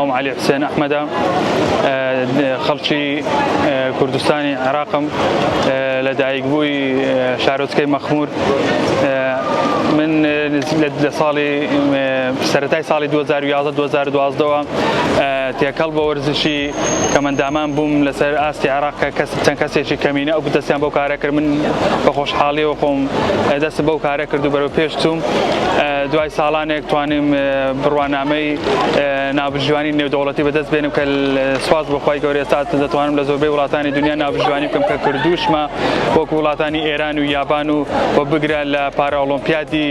ناوم عەلی حوسێن ئەحمەدە، خەڵکی کوردستانی عێراقم، لە دایکبووی شارۆچکەی مەخمور. من لە ساڵی سەرەتای ساڵی 2011 2012ەوە تێکەڵ بە وەرزشی کەمەندامان بووم لەسەر ئاستی عێراق کە کەس چەند کەسێکی کەمینە ئەو دەستیان بەو کارە کرد من بە خۆشحاڵیەوە خۆم دەستم بەو کارە کرد و بەرەو پێش چووم. دوای ساڵانێک توانیم بڕوانامەی ناوبژیوانی نێودەوڵەتی بەدەست بێنم کە سواز بۆ خوای گەورە ئێستا دەتوانم لە زۆربەی وڵاتانی دنیا ناوبژیوانی بکەم کە کردوشمە وەکو وڵاتانی ئێران و یابان و و بگرە لە پاراۆلۆمپیادی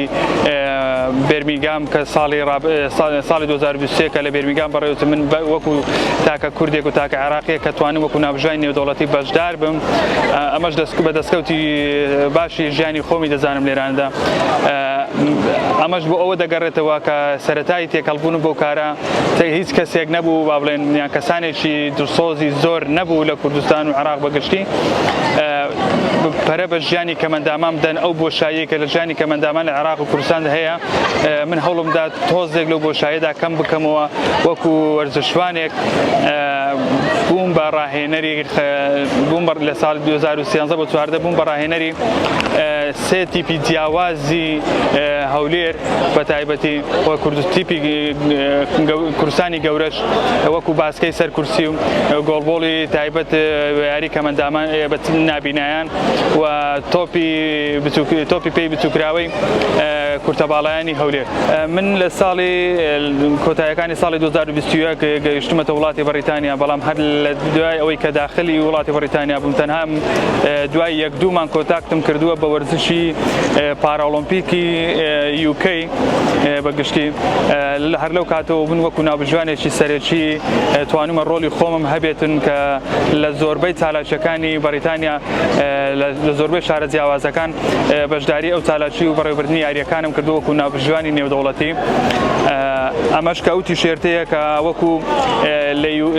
بێرمیگام کە ساڵی ساڵی 2023 کە لە بێرمیگام بەڕێوەچوو من وەکو تاکە کوردێک و تاکە عێراقیە کە توانیم وەکو ناوبژیوانی نێودەوڵەتی بەشدار بم ئەمەش بە دەستکەوتی باشی ژیانی خۆمی دەزانم لێراندا. ئەمەش بۆ ئەوە دەگەڕێتەوە کە سەرەتای تێکەڵبوون بەو کارە هیچ کەسێک نەبوو با بڵێن یان کەسانێکی دڵسۆزی زۆر نەبوو لە کوردستان و عێراق بەگشتی پەرە بە ژیانی کەمەندامان بدەن ئەو بۆشاییە کە لە ژیانی کەمەندامان لە عێراق و کوردستان هەیە من هەوڵمدا تۆزێک لەو بۆشاییدا کەم بکەمەوە وەکو وەرزشوانێک بووم بە ڕاهێنەری بووم لە ساڵ 2013 بۆ 14 بووم بە ڕاهێنەری سێ تیپی جیاوازی هەولێر بە تایبەتی و تیپی کوردستانی گەورەش وەکو باسکەی سەر کورسی و گۆڵبۆڵی تایبەت یاری کەمەندامان بە نابینایان و تۆپی تۆپی پێی بچووکراوەی کورتەباڵایانی هەولێر. من لە ساڵی کۆتایەکانی ساڵی 2021 گەیشتمەتە وڵاتی بەڕیتانیا بەڵام هەر لە دوای ئەوەی کە داخلی وڵاتی بەڕیتانیا بووم تەنها دوای یەک دوو مانگ کۆتاکتم کردووە بە وەرزشی پاراڵۆمپیکی یوکەی بە گشتی هەر لەو کاتەوە بوون وەکو ناوبژیوانێکی سەرەکی توانیومە ڕۆڵی خۆمم هەبێتن کە لە زۆربەی چالاکیەکانی بەڕیتانیا لە زۆربەی شارە جیاوازەکان بەشداری ئەو چالاکی و بەڕێوەبردنی یاریەکانم کردو وەکو ناوبژیوانی نێودەوڵەتی ئەمەش کە ئەو تیشێرتەیە کە وەکو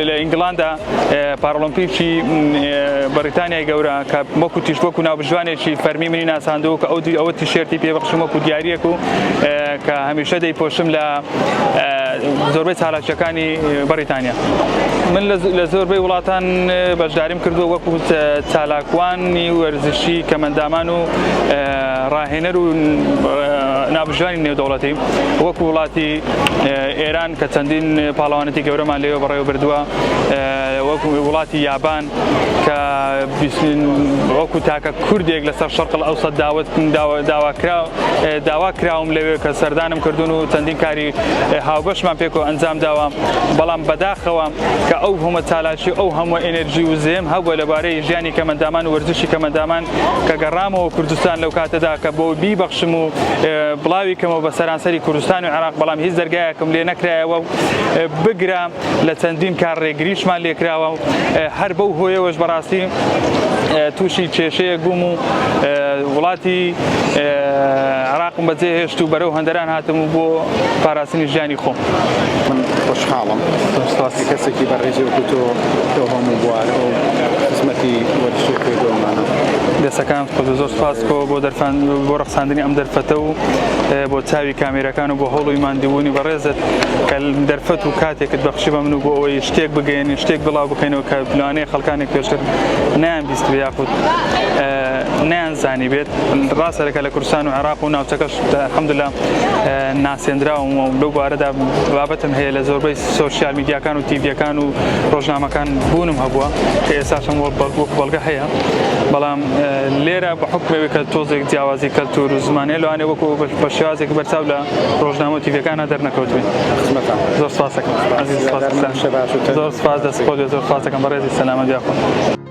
لە ئینگلاندا پارالۆمپیکی بەریتانیای گەورە کە وەکو تیش وەکو ناوبژیوانێکی فەرمی منی ناساندووە کە ئەو ئەوە تیشێرتی پێبەخشم وەکو دیاریەک و کە هەمیشە دەیپۆشم لە زۆربەی چالاکیەکانی بەریتانیا من لە زۆربەی وڵاتان بەشداریم کردووە وەکو چالاکوانی وەرزشی کەمەندامان و ڕاهێنەر و ناوبژیوانی نێودەوڵەتی وەکو وڵاتی ئێران کە چەندین پاڵەوانەتی گەورەمان لێوە بەڕێوە بردووە وەکو وڵاتی یابان کە وەکو تاکە کوردێک لەسەر شەرقل ئەوسەد داوت داواکرا داوا کراوم لەوێ کە سەردانم کردوون و چەندین کاری هاوبەشمان پێکەوە ئەنجام داوە بەڵام بەداخەوە کە ئەو هەموو چالاکی ئەو هەموو ئێنێرژی و زێم هەبووە لەبارەی ژیانی کەمەندامان و وەرزشی کەمەندامان کە گەڕامەوە کوردستان لەو کاتەدا کە بۆ بیبەخشم و بڵاوی کەمەوە بە سەرانسەری کوردستان و عێراق بەڵام هیچ دەرگایەکم لێ نەکرایەوە و بگرە لە چەندین کار ڕێگریشمان لێکراوە و هەر بەو هۆیەوەش بەڕاستی تووشی کێشەیەک بووم و وڵاتی عراقم بەجێهێشت و بەرەو هەندەران هاتم و بۆ پاراستنی ژیانی خۆم. من خۆشحاڵم سوپاسی کەسێکی بەڕێزی وەکو تۆ لەو هەموو بوارە و خزمەتی وەرزشی کردوومانە. دەستەکانت خۆش زۆر سوپاس بۆ بۆ دەرفان بۆ ڕەخساندنی ئەم دەرفەتە و بۆ چاوی کامێرەکان و بۆ هەوڵی ماندووبوونی بەڕێزت کە دەرفەت و کاتێکت بەخشی بە من و بۆ ئەوەی شتێک بگەیەنین شتێک بڵاو بکەینەوە کە لەوانەیە خەڵکانێک پێشتر نەیان بیستبێ یاخود نەیان زانیبێت ڕاستە کە لە کوردستان و عێراق و ناوچەکەش الحمدلله ناسێنراوم و لەو بوارەدا بابەتم هەیە لە زۆربەی سۆشیال میدیاکان و تیڤیەکان و ڕۆژنامەکان بوونم هەبووە کە ئێستاشم وەک بەڵگە هەیە بەڵام لێرە بە حکمەوەی کە تۆزێک جیاوازی کەلتور و زمانەیە لەوانەیە وەکو بە شێوازێکی بەرچاو لە ڕۆژنامە و تیڤیەکانە دەرنەکەوتبین زۆر سپاس دەکەم عەزیز سپاس زۆر سپاس دەست خۆش بێت زۆر سپاس دەکەم بەڕێزی سەلامەت یاخوا.